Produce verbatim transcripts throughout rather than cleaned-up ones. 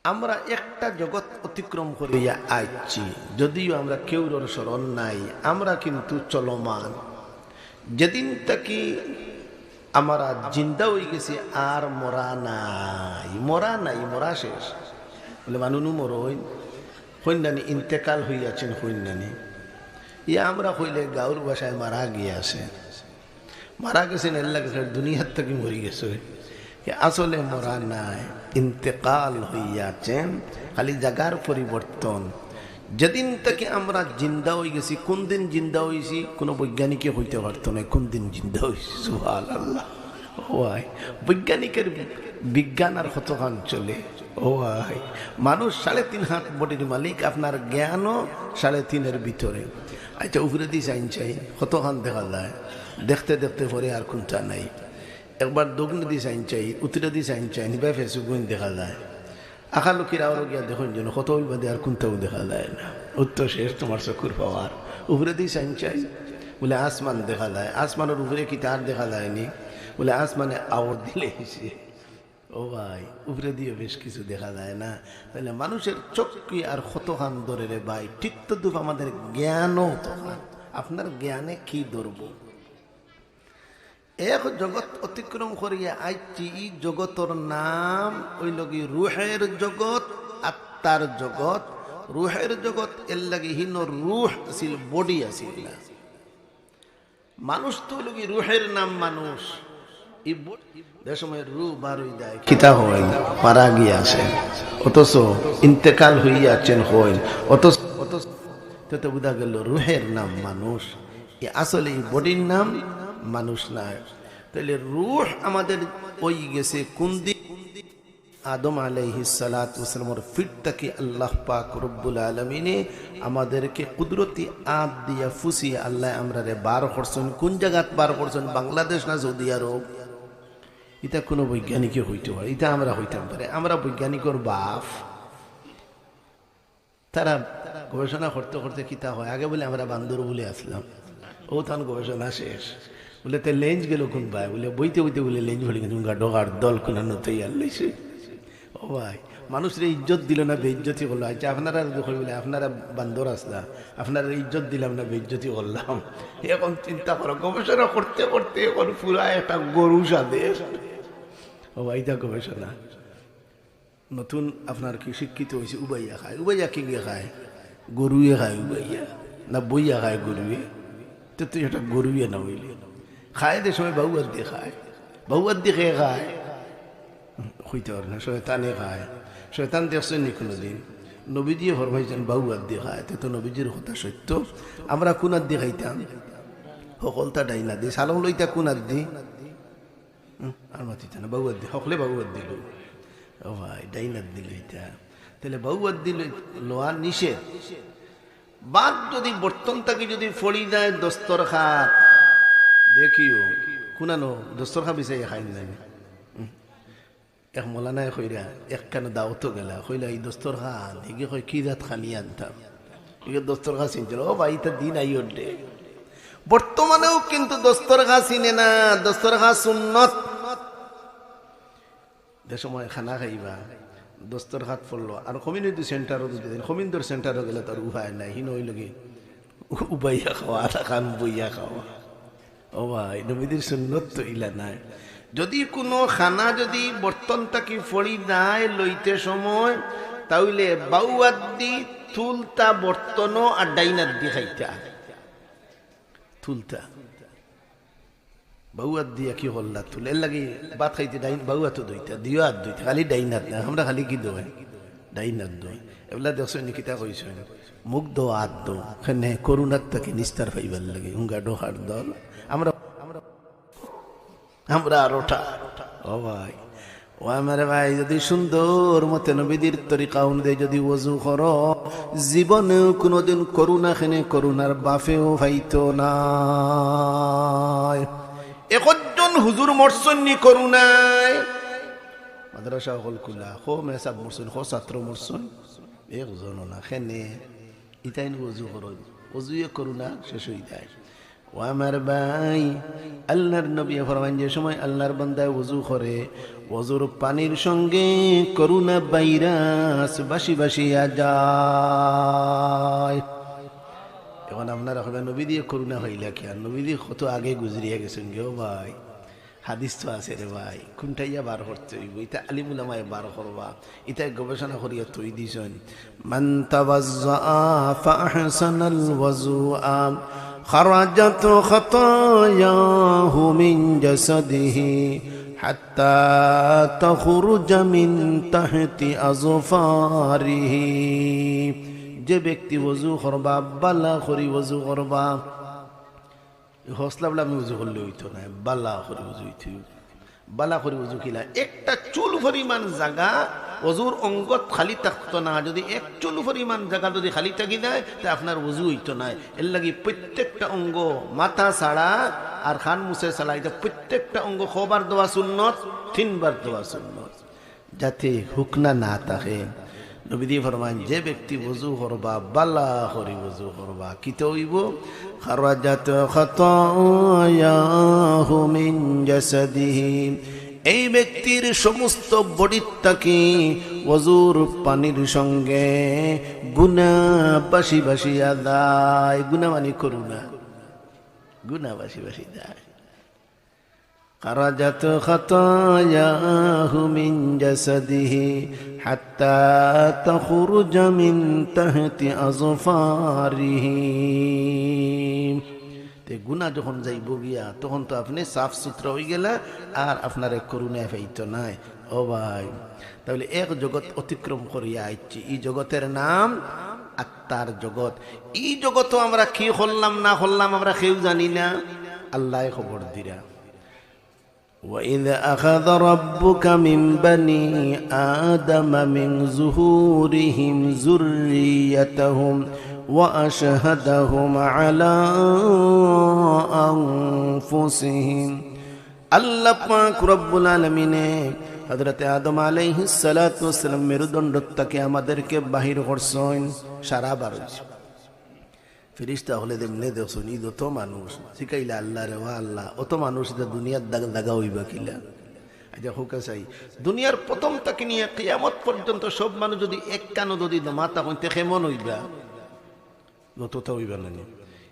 আমরা একটা জগৎ অতিক্রম করিয়া আইছি, যদিও আমরা কেউরর স্মরণ নাই, আমরা কিন্তু চলমান। যেদিন থাকি আমরা জিন্দা অইগেছি, আর মরা নাই, মরা নাই, মরা শেষ। বলে, "মানু নু মরইন, কইন নানি, ইন্তেকাল হইয়াছেন, কইন নানি।" ইয়া আমরা কইলে গাঁওর ভাষায় মারা গিয়াছে। মারা গেছেন, এর লাগে দুনিয়ার থাকি মরি গেছে। কে আসলে মরা নাই, ইন্তেকাল হইয়াছেন, খালি জাগার পরিবর্তন। যেদিন থাকি আমরা জিন্দা অইগেছি, কোন দিন জিন্দা অইছি, কোনো বৈজ্ঞানিকে কইতে পারতো না কোন দিন জিন্দা অইছি। সুবহানাল্লাহ। ও ভাই, বৈজ্ঞানিকের বিজ্ঞান আর কতখান চলে? ও ভাই, মানুষ সাড়ে তিন হাত বডির মালিক, আপনার জ্ঞানও সাড়ে তিনের ভিতরে। আচ্ছা, উপরেদি চাইন চাই, কতখান দেখা যায়? দেখতে দেখতে পরে আর কুনটা নাই। একবার দক্ষিণেদি চাইন চাই, উত্তরেদি চাইন চাই, নিবা ফেসু গুইন দেখা যায়। আখালুকির আওরো গিয়া দেখইন যেন, কত অইল বাদে আর কুনটাও দেখা যায় না। উত্তর শেষ তোমার চকুর পাওয়ার। উপরেদি চাইন চাই, বলে আসমান দেখা যায়, আসমানর উপরে কিতা আর দেখা যায়নি? বলে আসমানে আওর দিলে হইছে। ও ভাই, উপরেদিও বেশ কিছু দেখা যায় না। তাইলে মানুষের চোখ কি আর কতখান ধরে রে ভাই? ঠিক তদ্রূপ আমাদের জ্ঞানও ততখান। আপনার জ্ঞানে কি ধরবো? এক জগৎ অতিক্রম করিয়া আইছি, ই জগতর নাম অইলোগি রুহের জগৎ, আত্মার জগৎ। রুহের জগৎ এর লাগি হিনো রুহ আছিল, বডি আছিল না। মানুষ তো অইলোগি রুহের নাম মানুষ। ই ব-, যে সময় রুহ বার অই যায়, কিতা হয়? মারা গিয়াছে। অথচ ইন্তেকাল হইয়াছেন হয়। অথচ, অথচ, তে তো বুঝা গেল রুহের নাম মানুষ। এ আসলে ই বডির নাম মানুষ নায়। তাইলে রুহ আমাদের অই গেছে কোন দিন? আদম আলাইহিস সালাতু ওয়াস সালামর ফিট থাকি আল্লাহ পাক রব্বুল আলামিনে আমাদেরকে কুদরতি আত দিয়া ফুসিয়া আল্লাহ আমরারে বার করছইন। কোন জাগাত বার করছইন? বাংলাদেশ না সৌদি আরব? ইতা কোনো বৈজ্ঞানিকে কইতে পারে, ইতা আমরা কইতাম পারি। আমরা বৈজ্ঞানিকর বাপ। তারা গবেষণা করতে করতে কিতা হয়, আগে বলে আমরা বান্দর বলে আসলাম, ও তান গবেষণা শেষ। বলে, "তে লেঞ্জ গেল কোন বায়?" বলে, "বইতে বইতে বলে লেঞ্জ পড়ি গেছে, উঙ্গা ডগার দল কোনা নতে ইয়ার লইছে।" ও ভাই, মানুষরে ইজ্জত দিল না, বেইজ্জতি করলো। আচ্ছা, আপনারা যদি কই বলে, "আপনারা বান্দর আসলা, আপনারা ইজ্জত দিলাম না, বেইজ্জতি করলাম।" এখন চিন্তা করো, গবেষণা করতে করতে এখন পুরা একটা গরু সাদে। ও ভাই, ইতা গবেষণা। নতুন আপনার কি শিক্ষিত হইছে, উবাইয়া খায়। উবাইয়া কিগিয়ে খায়? গরুয়ে খায় উবাইয়া, না বইয়া খায় গরুয়ে? তে তো এটা গরুয়ে না অইলে। খায় যে সময় বাউ আত দি খায়। বাউ আত দি কে খায়? কইতে পারে না, শয়তানে খায়। শয়তান দেখছইন নি কোনোদিন? নবীজিয়ে ফরমাইছইন বাউ আত দি খায়, তে তো নবীজির কথা সত্য। আমরা কোন আত দি খাইতাম? হকলতা ডাইন আত দি। সালম লইতা কোন আত দি? হুম, আর মাতিতা না, বাউ আত দি, হকলে বাউ আত দি লই। ও ভাই, ডাইন আত দি লইতা। তাইলে বাউ আত দি লই-, লওয়া নিষেধ। ভাত যদি বর্তন থাকি যদি ফড়ি যায় দস্তরখাত, দেখিও, কুনানো দস্তরখাত বিছাইয়া খাইন না নি? হুম। এক মৌলানায় কইরা, একখানো দাওতো গেলা, কইলা, "ই দস্তরখান।" হিগে কয়, "কি জাত খানি আনতাম?" হিগে দস্তরখান চিনছিল, ও ভাই, ইতা দিন আইও রে। বর্তমানেও কিন্তু দস্তরখান চিনে না, দস্তরখান সুন্নত। যে সময় খানা খাইবা, দস্তরখান পড়লো, আর কমিন যদি সেন্টারো যদি, কমিন ধর সেন্টারো গেলে তার উপায় নাই, হিনো অইলোগি উবাইয়া খাওয়া, আর খান বইয়া খাওয়া। ও ভাই, নবীজির সুন্নত তো ইলা নায়। যদি কোনো খানা যদি বর্তন থাকি ফড়ি যায় লইতে সময়, তাইলে বাউ আত দি তুলতা বর্তনও আর ডাইন আত দি খাইতা। তুলতা। বাউ আত দিয়া কি করলা? তুলে। এর লাগি ভাত খাইতে ডাইন, বাউ আতো ধইতা, দিও আত ধইতা, খালি ডাইন আত না, আমরা খালি কি ধই? ডাইন আত ধই। এবলা দেখছইন নি কিতা কইছইন? মুখ ধো, আত ধো। কেনে? করুণার থাকি নিস্তার পাইবার লাগি। হুঙ্গা ডোহার দল। আমরা, আমরা, আমরা আর ওঠা। ও ভাই, ও আমার ভাই, যদি সুন্দর মতে নবীজির তরিকা অনুযায়ী যদি ওযু করো, জীবনেও কোনোদিন করুণা কেনে করুণার বাফেও পাইতো নায়। একজন হুজুর মরছইন নি করুণায়? মাদ্রাসা হকল খুলা, কো মেসাব মরছইন, কো ছাত্র মরছইন, একজনও না। কেনে? ইতাইন ওযু করইন, ওযুয়ে করুণা শেষ অই যায়। ও আমার ভাই, আল্লাহর নবী ফরমাইন, যে সময় আল্লাহর বান্দায় ওযু করে, ওযুর পানির সঙ্গে করোনা ভাইরাস বাসি বাসিয়া যায়। এখন আপনারা কইবা, "নবীজিয়ে করোনা পাইলা কিয়া? নবীজি কত আগে গুজরিয়া গেছইন গি।" ও ভাই, হাদিস তো আছে রে ভাই, কুনটা ইয়া বার করতে অইবো? ইতা আলিম উলামায়ে বার করবা, ইতা গবেষণা করিয়া থই দিছইন। من توضأ فأحسن الوضوء خرجت خطاياه من جسده حتى تخرج من تحت أظفاره। যে ব্যক্তি ওযু করবা, বালা করি ওযু করবা, হসলা বলে আমি উজু করলে অইতো নায়, বালা করি উজু অইতো অইবো। বালা করি উজু কিলা? একটা চুল পরিমাণ জাগা ওযুর অঙ্গত খালি থাকতো না। যদি এক চুল পরিমাণ জাগা যদি খালি থাকি যায়, তে আপনার উজু অইতো নায়। এর লাগি প্রত্যেকটা অঙ্গ, মাথা ছাড়া আর কান মুছে ছাড়া, ইতা প্রত্যেকটা অঙ্গ কয়বার ধোয়া সুন্নত? তিনবার ধোয়া সুন্নত। যাতে হুকনা না থাকে। নবীজি ফরমাইন, যে ব্যক্তি ওযু করবা, বালা করি ওযু করবা, কিতা অইবো? خرجت خطاياه من جسده। এই ব্যক্তির সমস্ত বডির থাকি ওযুর পানির সঙ্গে গুনা বাসি বাসিয়া যায়। গুনা মানে করোনা, গুনা বাসি বাসি যায়। خرجت خطاياه من جسده حتى تخرج من تحت أظفاره। তে গুনা যখন যাইবো গিয়া, তখন তো আপনে সাফ সুতরা অইগেলা, আর আপনারে করোনায় পাইতো নায়। ও ভাই, তাইলে এক জগৎ অতিক্রম করিয়া আইছি, ই জগতের নাম আত্মার জগৎ। ই জগতো আমরা কি করলাম না করলাম, আমরা কেউ জানি না, আল্লায় খবর দিরা। وإذ أخذ ربك من بني آدم من ظهورهم ذريتهم وأشهدهم على أنفسهم। আল্লাহ পাক রব্বুল আলামিনে হযরতে আদম আলাইহিস সালাতু ওয়াস সালাম মেরুদণ্ড থাকি আমাদেরকে বাহির করছইন, সারা বার অইছে। ফিরিস্তা অকলে যেমনে দেখছইন, ই যত মানুষ, জিকাইলা আল্লারে, "ও আল্লাহ, অত মানুষ ইতা দুনিয়াত জাগ-, জাগা অইবা কিলা?" আচ্ছা, কউক্কা চাই, দুনিয়ার প্রথম থাকি নিয়া কিয়ামত পর্যন্ত সব মানুষ যদি এক কানো যদি জমা থাকইন, তে কেমন অইবা? অততা অইবা না নি?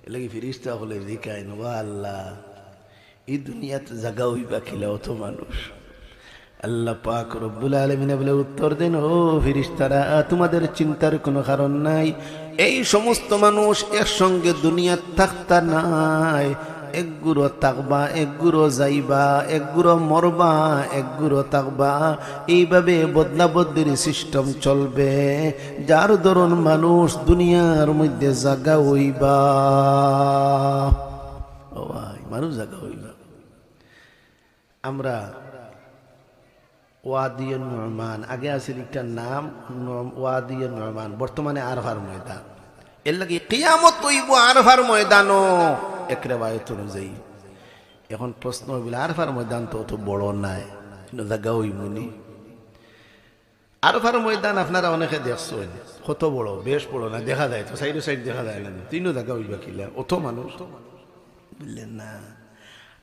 এর লাগি ফিরিস্তা অকলে জিকাইন, "ও আল্লাহ, ই দুনিয়াত জাগা অইবা কিলা অত মানুষ?" আল্লাহ পাক রব্বুল আলামিনে বলে উত্তর দেন, "ও ফিরিস্তারা, তোমাদের চিন্তার কোনো কারণ নাই। এই সমস্ত মানুষ একসঙ্গে দুনিয়াত থাকতা নায়। এক গুরো থাকবা, এক গুরো যাইবা, এক গুরো মরবা, এক গুরো থাকবা। এইভাবে বদলা বদলির সিস্টেম চলবে। যার ধরন মানুষ দুনিয়ার মধ্যে জাগা অইবা।" ও ভাই, মানুষ জাগা অইবা। আমরা ওয়াদিয়ে নুমান, আগে আছিল একটা নাম ন-, ওয়াদিয়ে নুমান, বর্তমানে আরফার ময়দান। এর লাগি কিয়ামত অইবো আরফার ময়দানও, এক রেওয়ায়ত অনুযায়ী। এখন প্রশ্ন অইবো, আরফার ময়দান তো অত বড় নায়, ইনো জাগা অইবো নি? আরফার ময়দান আপনারা অনেকে দেখছইন, কত বড়, বেশ বড় না, দেখা যায় তো, সাইডে সাইড দেখা যায় না, তে ইনো জাগা অইবা কিলা, অত মানুষ, বুঝলেন না?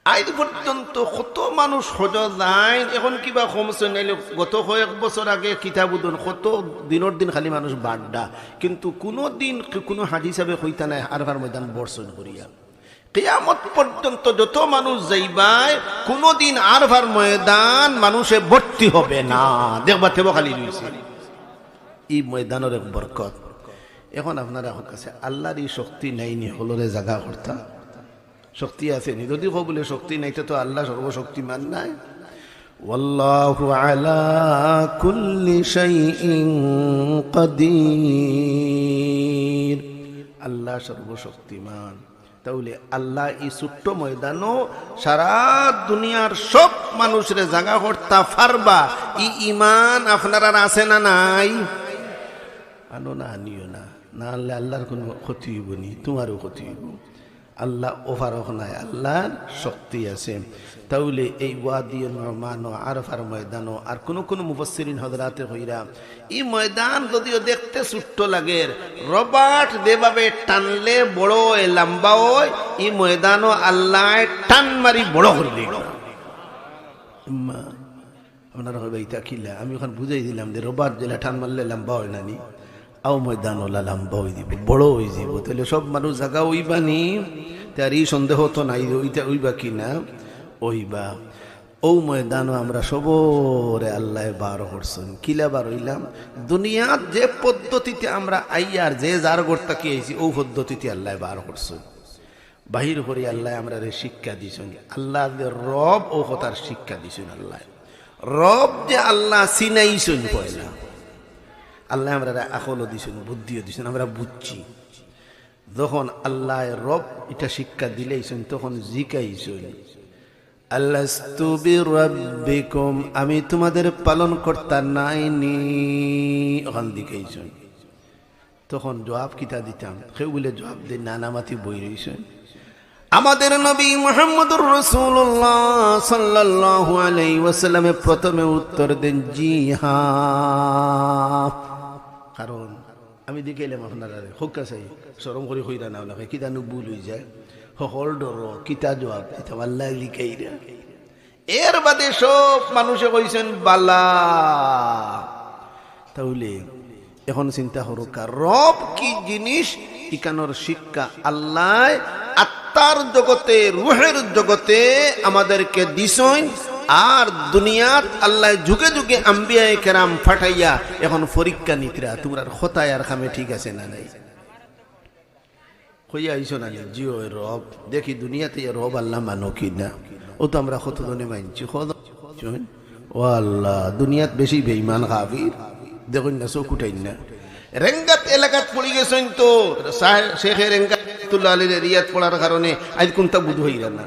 আইজ পর্যন্ত কত মানুষ হজ যায়, এখন কিবা কমছে, নাইলে গত কয়েক বছর আগে কিতাব উদন কত দিনর দিন খালি মানুষ বাড়ডা, কিন্তু কোনো দিন কোনো হাজি সাহেবে কইতা নায় আরফার ময়দান বর্ষণ করিয়া। কিয়ামত পর্যন্ত যত মানুষ যাইবায়, কোনোদিন আরফার ময়দান মানুষে ভর্তি হবে না, দেখবা তেবো খালি রইছে। ই ময়দানর এক বরকত। এখন আপনারা কউক্কা চাই, আল্লাহর ই শক্তি নাই নি হকলরে জাগা করতা? শক্তি আছে নি? যদি কও বুলে শক্তি নাই, তে তো আল্লাহ সর্বশক্তিমান নায়। والله على كل شيء قدير। আল্লাহ সর্বশক্তিমান। তাইলে আল্লাহ ই ছোট্ট ময়দানও সারা দুনিয়ার সব মানুষরে জাগা করতা পারবা, ই ইমান আপনারার আছে না নাই? আনো না, আনিও না, না আনলে আল্লাহর কোনো ক্ষতি অইবো নি, তোমারও ক্ষতি অইবো। আল্লাহ অপারগ নায়, আল্লাহর শক্তি আছে। তাইলে এই ওয়াদিয়ে নুমান ও আরাফার ময়দানও, আর কুনু কুনু মুফাসসিরিন হযরাতে কইরা, ই ময়দান যদিও দেখতে ছোট্ট লাগের, রবার্ট যেভাবে টানলে বড় অয়, লম্বা অয়, ই ময়দানও আল্লায় টান মারি বড় করি দিলা। আম্মা, আপনারা কইবা, "ইতা কিলা?" আমি অখন বুঝাই দিলাম যে রবার্ট যেলা টান মারলে লম্বা অয় না নি, অউ ময়দান অলা লম্বা অই যিবো, বড় অই যিবো। তাইলে সব মানুষ জাগা অইবা নি, তে আর ই সন্দেহ তো নাই যে অইতা অইবা কি না, অইবা। অউ ময়দানও আমরা সবরে আল্লায় বার করছইন। কিলা বার অইলাম? দুনিয়াত যে পদ্ধতিতে আমরা আইয়ার, যে যার ঘর থাকি আইছি, অউ পদ্ধতিতে আল্লায় বার করছইন। বাহির করি আল্লায় আমরারে শিক্ষা দিছইন। আল্লাহ যে রব, অউ কথার শিক্ষা দিছইন আল্লায়। রব যে আল্লাহ চিনাইছইন পয়লা। আল্লায় আমরারে আকলও দিছইন, বুদ্ধিও দিছইন, আমরা বুঝছি। যখন আল্লায় রব ইটা শিক্ষা দিলাইছইন, তখন জিকাইছইন, "আলাস্তু বিরাব্বিকুম, আমি তোমাদের পালনকর্তা নাইনি?" অখান জিকাইছইন। তখন জবাব কিতা দিতাম? কেউ বুলে জবাব দেইন না, নামাতি বই রইছইন। আমাদের নবী মুহাম্মদুর রাসূলুল্লাহ সাল্লাল্লাহু আলাইহি ওয়াসাল্লামে প্রথমে উত্তর দেইন, "জি হ্যাঁ।" কারণ আমি জিকাইলাম আপনারারে, কউক্কা চাই, শরম করি কইরা না, অনেকে কিতা নু ভুল অই যায়, হকল ডরো, কিতা জবাব দিতাম, আল্লায় জিকাইরা। এর বাদে সব মানুষে কইছইন, "বালা।" তাইলে অখন চিন্তা করউক্কা, রব কি জিনিস? ইখানর শিক্ষা আল্লায় আত্মার জগতে, রুহের জগতে আমাদেরকে দিছইন। আর দুনিয়াত আল্লায় যুগে যুগে আম্বিয়ায়ে কেরাম পাঠাইয়া অখন পরীক্ষা নিতরা, তুমরার কথায় আর কামে ঠিক আছে না নাই? কইয়া আইছো না নি? জি অয় রব। দেখি দুনিয়াতে ই রব আল্লাহ মানো কি না? অউ তো আমরা কতজনে মানছি। কত-, ও আল্লাহ, দুনিয়াত বেশি বেঈমান কাফির। দেখইন না, চউখ উঠাইন না। রেঙ্গাত এলাকাত পড়ি গেছইন তো, শাহ-, শেখে রেঙ্গাত রহমতুল্লাহ আলাইহির এরিয়াত পড়ার কারণে আইজ কুনটা বুঝ অইরা না।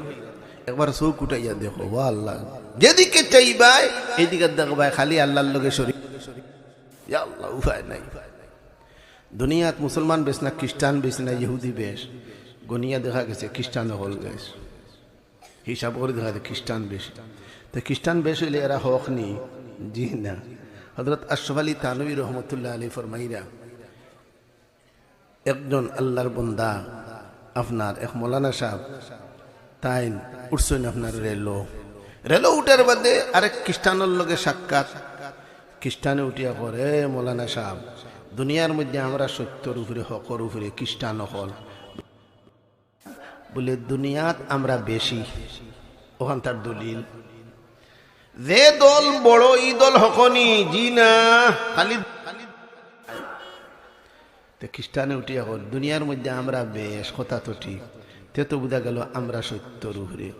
একবার চউখ উঠাইয়া দেখো, ও আল্লাহ, যেদিকে চাইবায়, এদিকে দেখবায় খালি আল্লাহর লগে শরিক। ইয়া আল্লাহ, উপায় নাই। দুনিয়াত মুসলমান বেশ না, খ্রিস্টান বেশ না, ইহুদি বেশ, গনিয়া দেখা গেছে খ্রিস্টান অকল বেশ। হিসাব করি দেখা যায় খ্রিস্টান বেশ। তে খ্রিস্টান বেশ অইলে এরা হক নি? জি না। হযরত আশরাফ আলী থানভী রহমতুল্লাহ আলাইহি ফরমাইরা, একজন আল্লাহর বন্দা, আপনার এক মৌলানা সাব, তাইন উঠছইন আপনার রেলো। রেলো উঠার বাদে আরেক খ্রিস্টানর লগে সাক্ষাৎ। খ্রিস্টানে উঠিয়া কয়, "এ মৌলানা সাব, দুনিয়ার মধ্যে আমরা সত্যর উপরে, হকর উপরে, খ্রিস্টান অকল।" বুলে, "দুনিয়াত আমরা বেশি।" অখান তার দলিল। যে দল বড়, ই দল হক নি? জি না, খালি। তে খ্রিস্টানে উঠিয়া কয়, "দুনিয়ার মধ্যে আমরা বেশ, কথা তো ঠিক, তে তো বুঝা গেল আমরা সত্যর উপরে।"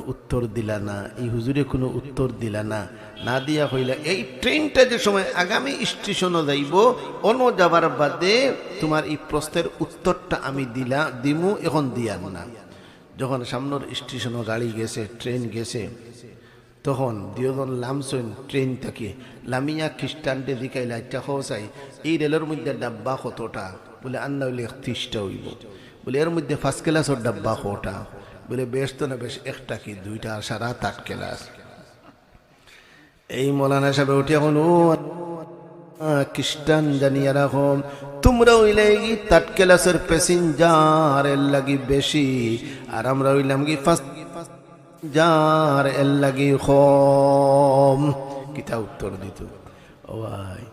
উত্তর দিলা না, ই হুজুরে কুনু উত্তর দিলা না। না দিয়া কইলা, "এই ট্রেনটা যে সময় আগামী স্টেশনো যাইবো, অনো যাবার বাদে তুমার ই প্রশ্নের উত্তরটা আমি দিলা, দিমু, অখন দিয়ার না।" যখন সামনর স্টেশনো গাড়ি গেছে, ট্রেন গেছে, তখন দুইজন লামছইন ট্রেন থাকি, লামিয়া খ্রিস্টানরে জিকাইলা, "আচ্ছা, কও চাই, এই রেলর মধ্যে ডাব্বা কতটা?" বুলে, "আন্না অইলে একত্রিশটা অইবো।" বুলে, "এর মধ্যে ফার্স্ট ক্লাসর ডাব্বা কয়টা?" বুলে, "বেশ তো না, বেশ একটা কি দুইটা, আর সারা থার্ড ক্লাস।" এই মৌলানা সাবে উঠিয়া কইন, "ও, আহ, খ্রিস্টান জানিয়া রাখো, তুমরা অইলায়গি থার্ড ক্লাসর প্যাসেঞ্জার, এর লাগি বেশি, আর আমরা অইলামগি ফার্স্ট প্যাসেঞ্জার, এর লাগি কম।" কিতা উত্তর দিতো? ও ভাই,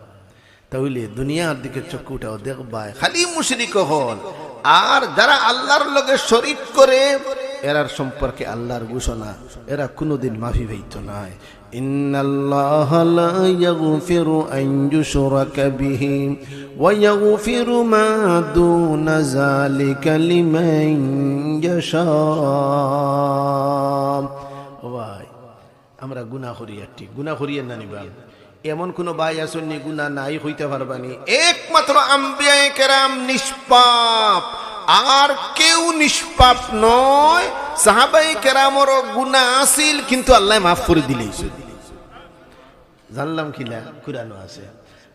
তাইলে দুনিয়ার দিকে চক্ষু উঠাও, দেখবায় খালি মুশরিক অকল। আর যারা আল্লাহর লগে শরিক করে, এরার সম্পর্কে আল্লাহর ঘোষণা, এরা কুনুদিন মাফি পাইতো নায়। إن الله لا يغفر أن يشرك به ويغفر ما دون ذلك لمن يشاء। ও ভাই, আমরা গুনা করি আর ঠিক, গুনা করি আর না নি বা? এমন কুনু ভাই আছইন নি গুনা নাই কইতা পারবা নি? একমাত্র আম্বিয়ায়ে কেরাম নিষ্পাপ, আর কেউ নিষ্পাপ নয়। সাহাবায়ে কেরামরও গুনা আছিল, কিন্তু আল্লায় মাফ করি দিলাইছইন। জানলাম কিলা, কুরআনো আছে,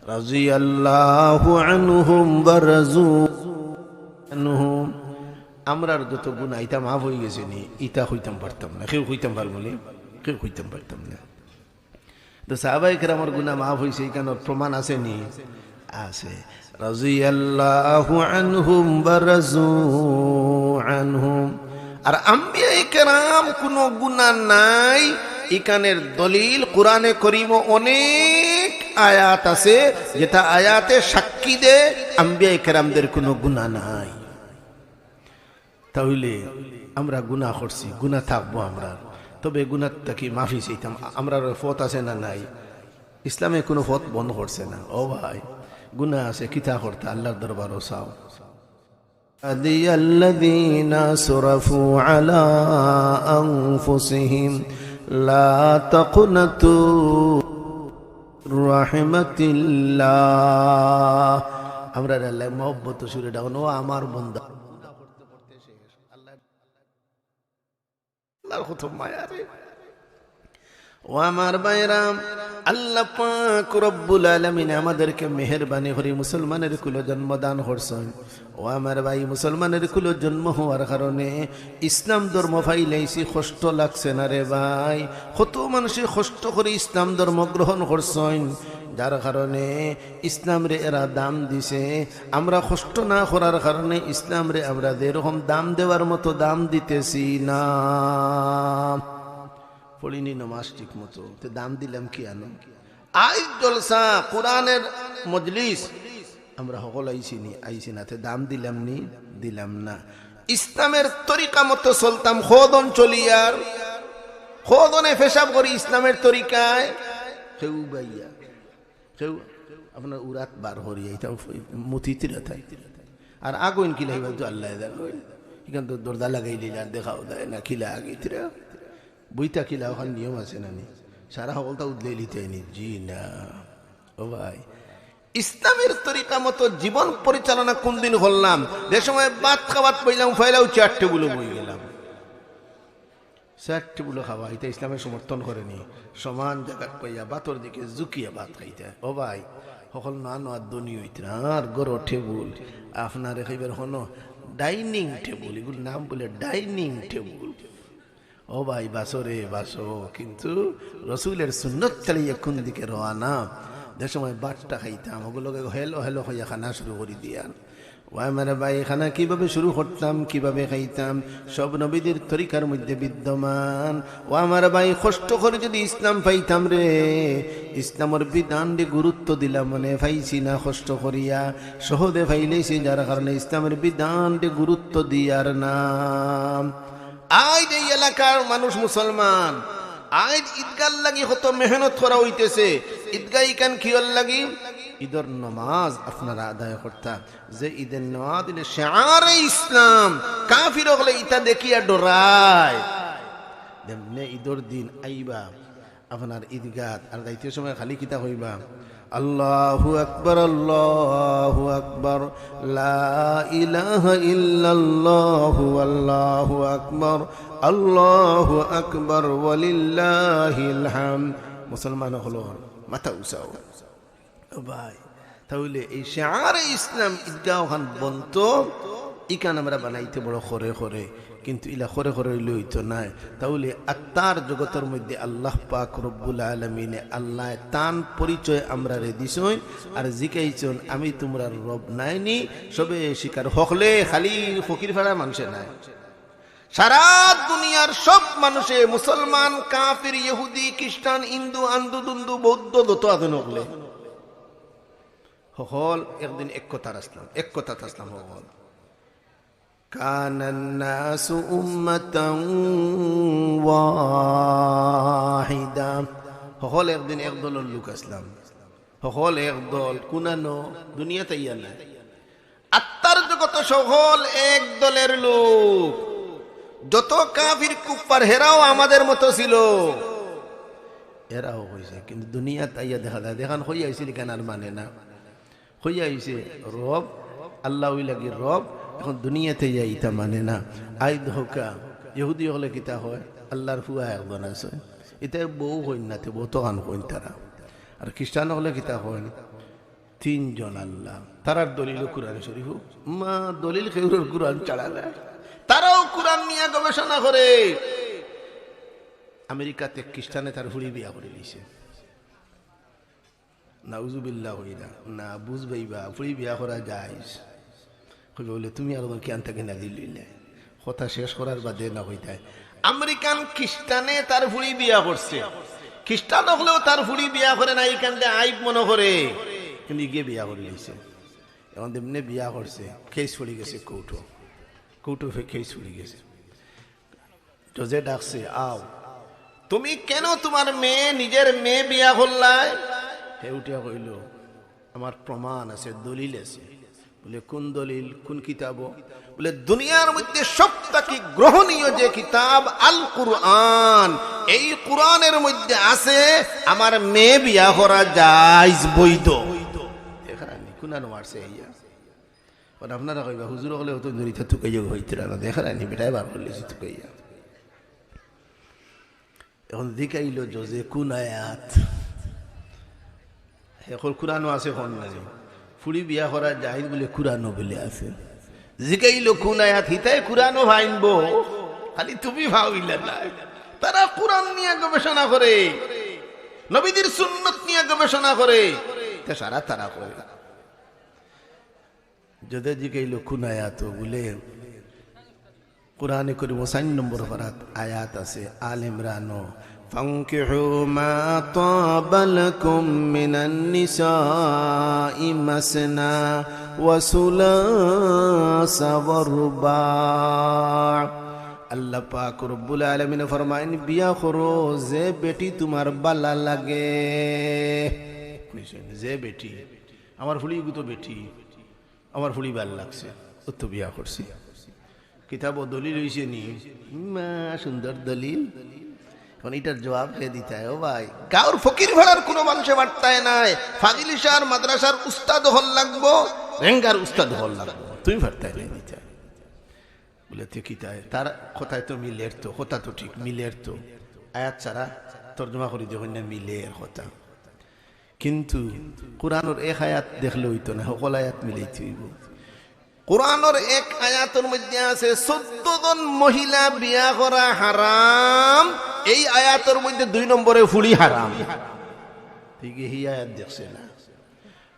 "রাদিয়াল্লাহু আনহুম ওয়া রাদু আনহু।" আমরার যত গুনা ইতা মাফ অইগেছে নি, ইতা কইতাম পারতাম না। কেউ কইতাম পারবো নি? কেউ কইতাম পারতাম না। তো সাহাবায়ে কেরামর গুনা মাফ অইছে, ইখানর প্রমাণ আছে নি? আছে। রাদিয়াল্লাহু আনহুম ওয়া রাজু আনহুম। আর আম্বিয়ায়ে কেরাম কুনু গুনা নাই, ইখানর দলিল কোরআনে করিমো অনেক আয়াত আছে, যেটা আয়াতে সাক্ষী দেয় আম্বিয়ায়ে কেরামদের কুনু গুনা নাই। তাইলে আমরা গুনা করছি, গুনা থাকবো আমরার, তবে গুনা থাকি মাফি চাইতাম। আমরার পথ আছে না নাই? ইসলামে কুনু পথ বন্ধ করছে না। ও ভাই, গুনা আছে, কিতা করতা, আল্লাহর দরবারো চাও। عبادي الذين أسرفوا على أنفسهم لا تقنطوا من رحمة الله। আমরারে আল্লায় মহব্বতর সুরে ডাকইন, ও আমার বন্দা। আল্লাহর কত মায়া রে। ও আমার ভাইরা, আল্লাহ পাক রব্বুল আলামিন আমাদেরকে মেহেরবানি করি মুসলমানের কুলো জন্ম দান করছইন। ও আমার ভাই, মুসলমানের কুলো জন্ম হওয়ার কারণে ইসলাম ধর্ম পাইলাইছি, কষ্ট লাগছে না রে ভাই। কত মানুষে কষ্ট করি ইসলাম ধর্ম গ্রহণ করছইন, যার কারণে ইসলামরে এরা দাম দিছে। আমরা কষ্ট না করার কারণে ইসলামরে আমরা যেরকম দাম দেওয়ার মতো দাম দিতেছি না। পড়িনি নমাজ ঠিক মতো, তে দাম দিলাম কিয়ানো? আইজ জলসা, কোরআনের মজলিস, আমরা হকল আইছি নি? আইছি না। তে দাম দিলাম নি? দিলাম না। ইসলামের তরিকা মতো চলতাম, কয়জন চলিয়ার, কয়জনে পেশাব করি ইসলামের তরিকায়? কেউ বাইয়া, কেউ আপনার উরাত বার করিয়া, ইতা মুতিতরা তাই। আর আগইন কিলা ইবা তো আল্লায় জানইন। ইখান তো দরজা লাগাইলিলা, আর দেখাও যায় না, কিলা আগইতরা। বইতা কিলা, ওখান নিয়ম আছে না নি? সারা হকলতা উদলাইলিতায় নি? জি না। ও ভাই, ইসলামের তরিকা মতো জীবন পরিচালনা কোন দিন করলাম? যে সময় ভাত খাওয়াত বইলাম, পয়লাউ চেয়ার টেবুলো বই গেলাম। চেয়ার টেবুলো খাওয়া, ইটা ইসলামে সমর্থন করে নি। সমান জাগাত বইয়া ভাতর দিকে ঝুঁকিয়া ভাত খাইতা। ও ভাই, হকল না না ধনী অইতরা, আর ঘরো টেবুল, আপনারে খাইবার কোনো ডাইনিং টেবুল, ইগুর নাম বুলে ডাইনিং টেবুল। ও ভাই, বাঁচো রে, বাঁচো, কিন্তু রসুলের সুন্নত ছাড়িয়া কোন দিকে রওয়ানা? যে সময় ভাতটা খাইতাম, ওগুলোকে হেলো হেলো কইয়া খানা শুরু করি দিয়ার। ও আমার ভাই, খানা কিভাবে শুরু করতাম, কিভাবে খাইতাম, সব নবীদের তরিকার মধ্যে বিদ্যমান। ও আমার ভাই, কষ্ট করি যদি ইসলাম পাইতাম রে, ইসলামর বিধানরে গুরুত্ব দিলাম মনে পাইছি না, কষ্ট করিয়া সহজে পাইলাইছি, যার কারণে ইসলামর বিধানরে গুরুত্ব দিয়ার না। আইজ এই এলাকার মানুষ মুসলমান, আইজ ইদগার লাগি কত মেহনত করা অইতেছে। ইদগা ইখান কিওর লাগি? ইদর নমাজ আপনারা আদায় করতা। যে ইদর নমাজ অইলে শেআরে ইসলাম, কাফির অকলে ইতা দেখিয়া ডরায়। যেমনে ইদর দিন আইবা, আপনার ইদগাত আর যাইতে সময় খালি কিতা কইবা? আল্লাহু আকবার, আল্লাহু আকবার, লা ইলাহা ইল্লাল্লাহু, আল্লাহু আকবার, আল্লাহু আকবার, ওয়ালিল্লাহিল হামদ। মুসলমান অকলর মাথা উচাও। ও ভাই, তাইলে এই শেআরে ইসলাম ইদগা ওখান বনতো, ইখান আমরা বানাইতে বড় খরে খরে, কিন্তু ইলা খরে খরে অইলে অইতো নায়। তাইলে আত্মার জগতর মধ্যে আল্লাহ পাক রব্বুল আলামিনে আল্লায় তান পরিচয় আমরারে দিছইন, আর জিকাইছইন, "আমি তুমরার রব নায়নি?" সবে স্বীকার, হকলে খালি ফকির ফাড়া মানষে নায়। সারা দুনিয়ার সব মানুষে, মুসলমান, কাফির, ইহুদি, খ্রিস্টান, হিন্দু, আন্দু দুন্দু, বৌদ্ধ, যত আছেন হকলে, হকল একদিন এক কথার আসলাম, এক কথাত আসলাম হকল। কানান নাসু উম্মাতান ওয়াহিদা। হকল একদিন এক দলর লোক আসলাম। হকল এক দল, কুনানো? দুনিয়াত আইয়া নায়। আত্মার জগত সকল এক দলের লোক। যত কাফির কুফফার, হেরাও আমাদের মতো ছিল। এরাও কইছে, কিন্তু দুনিয়াত আইয়া দেখা যায়, দেখান কইয়া আইছিল, ইখান আর মানে না। কইয়া আইছে রব, আল্লাহ অইলা গি রব, এখন দুনিয়াত আইয়া ইতা মানে না। আইজ দেখউক্কা, ইহুদি অকলে কিতা কয়, আল্লাহর ফুয়া একজন আছে, ইতা বউ কইন না, তে বউ তো খান কইন তারা। আর খ্রিস্টান অকলে কিতা কইন, তিনজন আল্লাহ। তারার দলিল কুরআন শরীফ, মা দলিল কেউরর কুরআন ছাড়া নাই। কোরআন নিয়া গবেষণা করে। আমেরিকাত এক খ্রিস্টানে তার ফুড়ি বিয়া করি দিছে। নাউজুবিল্লাহ হইরা। না, বুঝবায়বা, ফুড়ি বিয়া করা জায়েজ। কইবা বুলে, "তুমি আর কিয়ান থাকি নাজিল অইলে?" কথা শেষ করার বাদে না কইতায়, আমেরিকান খ্রিস্টানে তার ফুড়ি বিয়া করছে। খ্রিস্টান অকলেও তার ফুড়ি বিয়া করে না, ইখানরে আইব মনো করে, কিন্তু ইগিয়ে বিয়া করি লইছে। এখন যেমনে বিয়া করছে, কেস পড়ি গেছে কোর্টো, কোর্টো ফে-, কেস পড়ি গেছে। জজে ডাকছে, "আও, তুমি কেন তুমার মেয়ে, নিজের মেয়ে বিয়া করলায়?" হে উঠিয়া কইল, "আমার প্রমাণ আছে, দলিল আছে।" বুলে, "কোন দলিল, কোন কিতাবো?" বুলে, "দুনিয়ার মধ্যে সব থাকি গ্রহণীয় যে কিতাব আল কুরআন, এই কুরআনের মধ্যে আছে আমার মেয়ে বিয়া করা জায়েজ, বৈধ।" দেখরায়নি, কুনানো মারছে ইয়া। আর আপনারা কইবা, "হুজুর অকলে অত দূরিতা তুকাইয়া হইতরা না, দেখরায়নি, বেটায় বার করিলিছে তুকাইয়া।" এখন জিকাইল জজে, "কোন আয়াত?" হে কর, "কুরআনো আছে, কোন নাই?" ফুড়ি বিয়া করা জায়েজ বুলে কুরআনো বুলে আছে। জিকাইল, "কোন আয়াত?" হিতায় কুরআনো ফাইনবো, খালি তুমি ফাও ইলা না। তারা কুরআন নিয়া গবেষণা করে, নবীজির সুন্নত নিয়া গবেষণা করে, তে সারা তারা করে। জজে জিকাইল, "কোন আয়াত?" বুলে, কোরআনে করিমো চাইর নম্বর পারাত আয়াত আছে, আল ইমরানো, "ফানকিহু মা তাবা লাকুম মিনান নিসাই মাসনা ওয়া সুলাসা ওয়া রুবা।" আল্লাহ পাক রব্বুল আলামিনে ফরমাইন, "বিয়া করো যে বেটি তুমার বালা লাগে।" বুঝছইন? যে বেটি, আমার ফুড়িগু তো বেটি, আমার ফুড়ি বালা লাগছে, অউ তো বিয়া করছি। কিতাবো দলিল অইছে নি? ইমা সুন্দর দলিল। এখন ইটার জবাব কে দিতায়? ও ভাই, গাঁওর ফকির ফাড়ার কুনু মানষে পারতায় নায়। ফাজিল ইশার মাদ্রাসার উস্তাদ অকল লাগবো, রেঙ্গার উস্তাদ অকল লাগবো, তুমি পারতায় নায় দিতায়। বুলে, "তে কিতায়? তার কথায় তো মিলের তো, কথা তো ঠিক মিলের তো।" আয়াত ছাড়া তর্জমা করি দেখইন না, মিলের কথা। কিন্তু কুরআনর এক আয়াত দেখলে অইতো না, হকল আয়াত মিলাইতে অইবো। কুরআনর এক আয়াতর মধ্যে আছে, চৌদ্দ জন মহিলা বিয়া করা হারাম, এই আয়াতর মধ্যে দুই নম্বরে ফুড়ি হারাম। ঠিক হি আয়াত দেখছে না।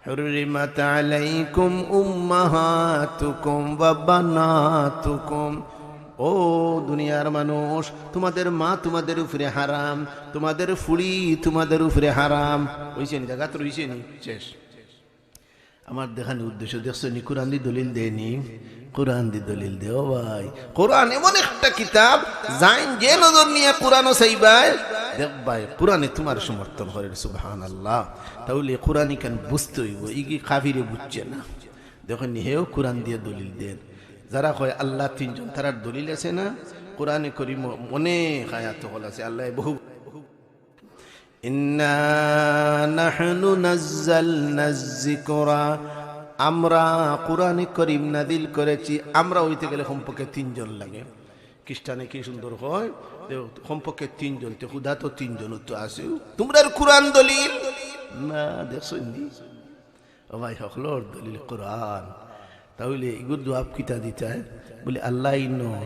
حرمت عليكم أمهاتكم وبناتكم। ও দুনিয়ার মানুষ, তোমাদের মা তোমাদের উপরে হারাম, তোমাদের ফুড়ি তোমাদের উপরে হারাম। অইছে নি? জাগাত রইছে নি? শেষ। আমার দেখানি উদ্দেশ্য দেখছো নি? কুরআন দি দলিল দেয় নি? কুরআন দি দলিল দে। ও ভাই, কুরআন এমন একটা কিতাব, যাইন যে নজর নিয়া কুরআনো চাইবায়, দেখবায় কুরআনে তোমার সমর্থন করের। সুবহানাল্লাহ। তাইলে কুরআন ইখান বুঝতে অইবো, ইগি কাফিরে বুঝছে না। দেখইন নি, হেও কুরআন দিয়া দলিল দেন। যারা কয় আল্লাহ তিনজন, তারার দলিল আছে না? কুরআনে করিমো অনেক আয়াত অকল আছে, আল্লায় বহু إنا نحن نزلنا الذكر। আমরা কুরআনে করিম নাজিল করেছি। আমরা অইতে গেলে কমপক্ষে তিনজন লাগে। খ্রিস্টানে কি সুন্দর কয়, যে কমপক্ষে তিনজন, তে খুদা তো তিনজন তো আছে। তোমরার কুরআন দলিল না, দেখছো নি? ও ভাই, হকলর দলিল কুরআন। তাইলে ইগুর জবাব কিতা দিতায়? বুলে, আল্লাহ ইনো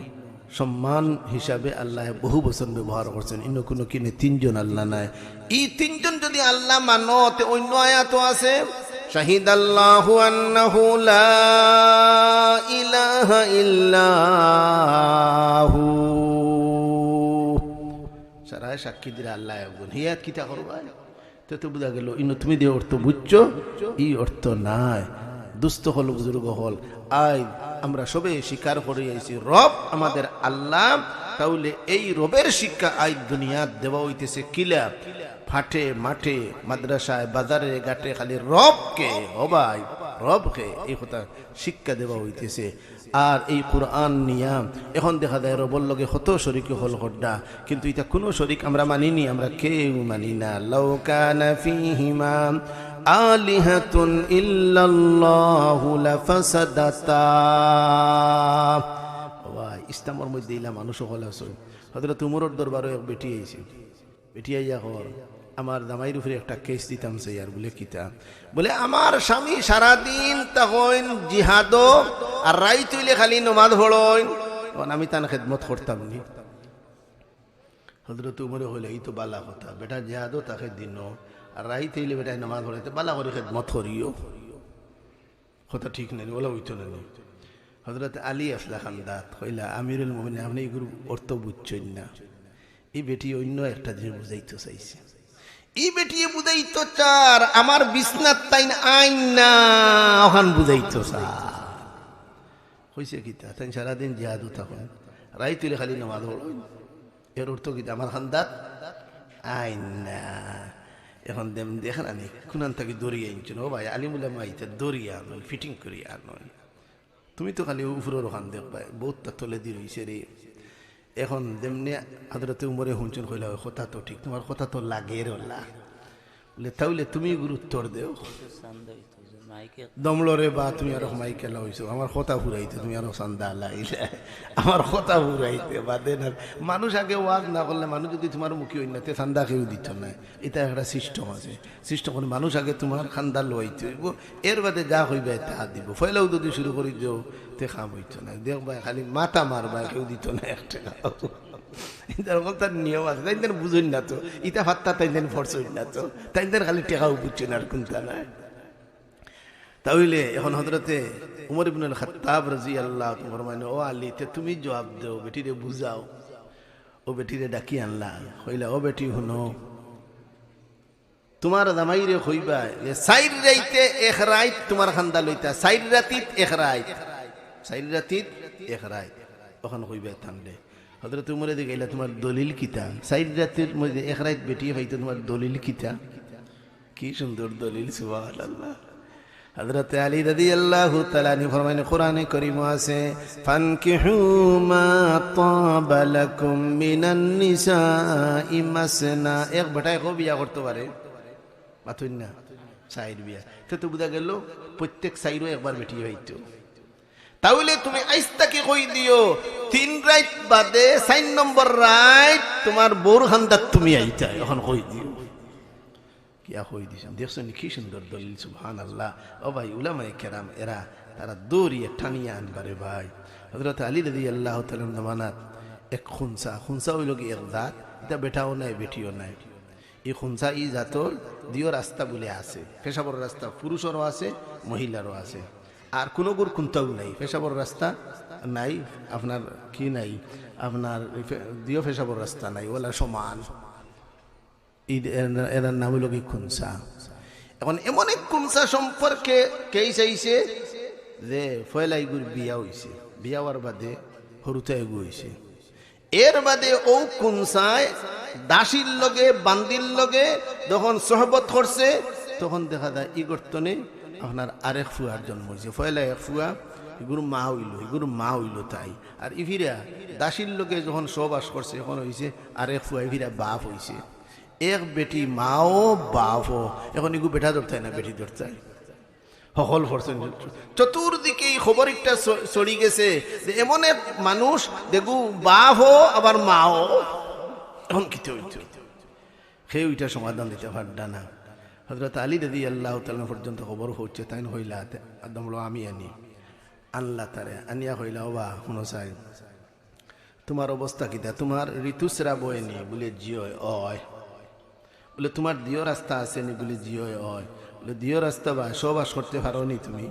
সম্মান হিসাবে আল্লায় বহু বচন ব্যবহার করছেন। ইনো কুনু কিনে তিনজন আল্লাহ নায়। ই তিনজন যদি আল্লাহ মানো, তে অইন্য আয়াতও আছে, "শাহিদাল্লাহু আন্নাহু লা ইলাহা ইল্লা হু।" সারায় সাক্ষী দিরা আল্লাহ একজন। হি আয়াত কিতা করবায়? তে তো বুঝা গেল, ইনো তুমি যে অর্থ বুঝছো, ই অর্থ নায়। দুস্ত অকল, বুজুর্গ অকল, আইজ আমরা সবে স্বীকার করি আইছি, রব আমাদের আল্লাহ। তাইলে এই রবের শিক্ষা আইজ দুনিয়াত দেওয়া অইতেছে কিলা? ফাটে মাঠে, মাদ্রাসায়, বাজারে ঘাটে খালি রব কে, ও ভাই, রব কে, এই কথা শিক্ষা দেওয়া অইতেছে। আর এই কুরআন নিয়া এখন দেখা যায় রবর লগে কত শরিক অকল কররা, কিন্তু ইতা কুনু শরিক আমরা মানি নি, আমরা কেউ মানি না। লাউ কানা ফীহিমা আলিহাতুন ইল্লাল্লাহু লাফাসাদাতা। ওয়া, ইসলামর মধ্যে ইলা মানুষ অকল আছে। হযরত উমরর দরবারো এক বেটি আইছে। বেটি আইয়া কর, "আমার জামাইর উপরে একটা কেস দিতাম চাইয়ার।" বুলে, "কিতা?" বুলে, "আমার স্বামী সারাদিন থাকইন জিহাদো, আর রাইত অইলে খালি নমাজ পড়ইন।" অখন আমি তান খেদমত করতাম নি?" হজরত উমরে কইলা, "ই তো বালা কথা, বেটা জেহাদো থাকে দিনো, আর রাইত অইলে বেটায় নামাজ পড়ে, তে বালা করি খেদমত করিও।" কথা ঠিক নানি, অলা অইতো নানি। হজরত আলী আছলা কান্দাত, কইলা, "আমিরুল মুমিনিন, আপনে ইগুর অর্থ বুঝছইন না। ই বেটি অইন্য একটা জিনিস বুঝাইতো চাইছে। ই বেটিয়ে বুঝাইতো চার, আমার বিছনাত তাইন আইন না, অখান বুঝাইতো চার।" কইছে কিতা, "তাইন সারাদিন জেহাদো থাকইন, রাইত অইলে খালি নামাজ পড়ইন। এর অর্থ কিতা, আমার কান্দাত আইন না।" অখন দেম দেখরা নি, কুনান থাকি ধরি আনছইন। ও ভাই, আলিম উলামা ইতা ধরি আনইন, ফিটিং করি আনইন। তুমি তো খালি উপরর অখান দেখবায়, বউততা তলেদি রইছে রে। অখন যেমনে হজরতে উমরে হুনছইন, কইলা, "অয় কথা তো ঠিক, তুমার কথা তো লাগের অলা।" বলে, "তাইলে তুমি ইগুর উত্তর দেও।" দমলরে বা তুমি আরো মাইকেলা অইছো, আমার কথা ফুরাইতে তুমি আরো চান্দা লাইলে, আমার কথা ফুরাইতে বাদে না। মানুষ আগে ওয়াজ না করলে, মানুষ যদি তুমার মুখী অইন না, তে চান্দা কেউ দিতো নায়। ইটা একটা সিস্টেম আছে। সিস্টেম করে মানুষ আগে তুমার কান্দা লওয়াইতে অইবো, এর বাদে যা কইবায় তা দিবো। পয়লাউ যদি শুরু করি দেও, তে কাম অইতো নায়। দেখবায় খালি মাথা মারবায়, কেউ দিতো নায় এক টেকাও। ইটার অকলতার নিয়ম আছে, তাইন তাইন বুঝইন না তো, ইটা ফাত্তা তাইন তাইন পড়ছইন না তো, তাইন তাইন খালি টেকাও বুঝছইন আর কুন্তা নায়। তাইলে অখন হজরতে উমর ইবনুল খাত্তাব রাদিয়াল্লাহু তাআলা আনহু ফরমাইন, "ও আলী, তে তুমি জুয়াব দেও, বেটিরে বুঝাও।" অউ বেটিরে ডাকি আনলা, কইলা, "ও বেটি, হুনো, তুমার জামাইরে কইবায় যে চাইর রাইতে এক রাইত তুমার কান্দা লইতা, চাইর রাতিত এক রাইত, চাইর রাতিত এক রাইত।" অখন কইবায় তানরে। হজরত উমরে জিগাইলা, "তুমার দলিল কিতা? চাইর রাতির মধ্যে এক রাইত বেটিয়ে পাইতো, তুমার দলিল কিতা?" কি সুন্দর দলিল, সুবহানাল্লাহ। হজরত আলী রাদিয়াল্লাহু তাআলা আনহু ফরমাইন, কোরআনে করিমো আছে, "ফানকিহু মা তাবা লাকুম মিনান নিসাই মাসনা।" এক বেটায় কয় বিয়া করতো পারে? মাতইন না, চাইর বিয়া। তে তো বুঝা গেলো, প্রত্যেক চাইরো একবার বেটিয়ে পাইতো। তাইলে তুমি আইজ থাকি কই দিও, তিন রাইত বাদে চাইর নম্বর রাইত তুমার বউর কান্দাত তুমি আইতায়, অখন কই দিও। কিয়া কই দিছইন? দেখছইন নি কি সুন্দর দলিল, সুবহানাল্লাহ। ও ভাই, উলামায়ে কেরাম এরা, তারা দৌড়িয়া টানিয়া আনবারে ভাই। হজরত আলী রাদিয়াল্লাহু তাআলা আনহুর জমানাত এক খুনসা, খুনসা অইলো গি এক জাত, ইটা বেটাও নায়, বেটিও নায়। ই খুনসা ই জাতর দুইও রাস্তা বুলে আছে, পেশাবর রাস্তা পুরুষরও আছে, মহিলারও আছে। আর কুনুগুর কুন্তাও নাই, পেশাবর রাস্তা নাই, আপনার কি নাই, আপনার পে-, দুইও পেশাবর রাস্তা নাই, অলা সমান। ই এর, এরার নাম অইলো গি খুনসা। অখন এমন এক খুনসা সম্পর্কে কেইস আইছে যে পয়লা ইগুর বিয়া অইছে, বিয়া অওয়ার বাদে হুরুতা এগু অইছে। এর বাদে অউ খুনসায় দাসীর লগে, বান্দির লগে যখন সোহবত করছে, তখন দেখা যায় ইগুর তনে আপনার আরেক ফুয়ার জন্ম অইছে। পয়লা এক ফুয়া, ইগুর মা অইলো, ইগুর মা অইলো তাই। আর ইফিরা দাসীর লগে যখন সহবাস করছে, অখন অইছে আরেক ফুয়া, ইফিরা বাফ অইছে। এক বেটি, মাও বাফও। অখন ইগু বেটা ধরতায় না বেটি ধরতায়? হকল পড়ছইন। চতুর্দিকে ই খবর একটা ছ-, ছড়ি গেছে যে এমন এক মানুষ, দেখু বাফও আবার মাও। অখন কিতা অইতো? কেউ ইটা সমাধান দিতা পারতা না। হজরত আলী রাদিয়াল্লাহু তাআলা আনহু পর্যন্ত খবর পৌঁছে, তাইন কইলা, তে-, আদম লো আমি আনি। আনলা তারে, আনিয়া কইলা, "ও বা, হুনো চাই, তুমার অবস্থা কিতা? তুমার ঋতুস্রাব অয়নি?" বুলে, "জি অয়।" "অয়।" বুলে, "তুমার দুইও রাস্তা আছেনি?" বুলে, "জি অয়, অয়।" বুলে, "দুইও রাস্তা বা সহবাস করতে পারো নি তুমি?"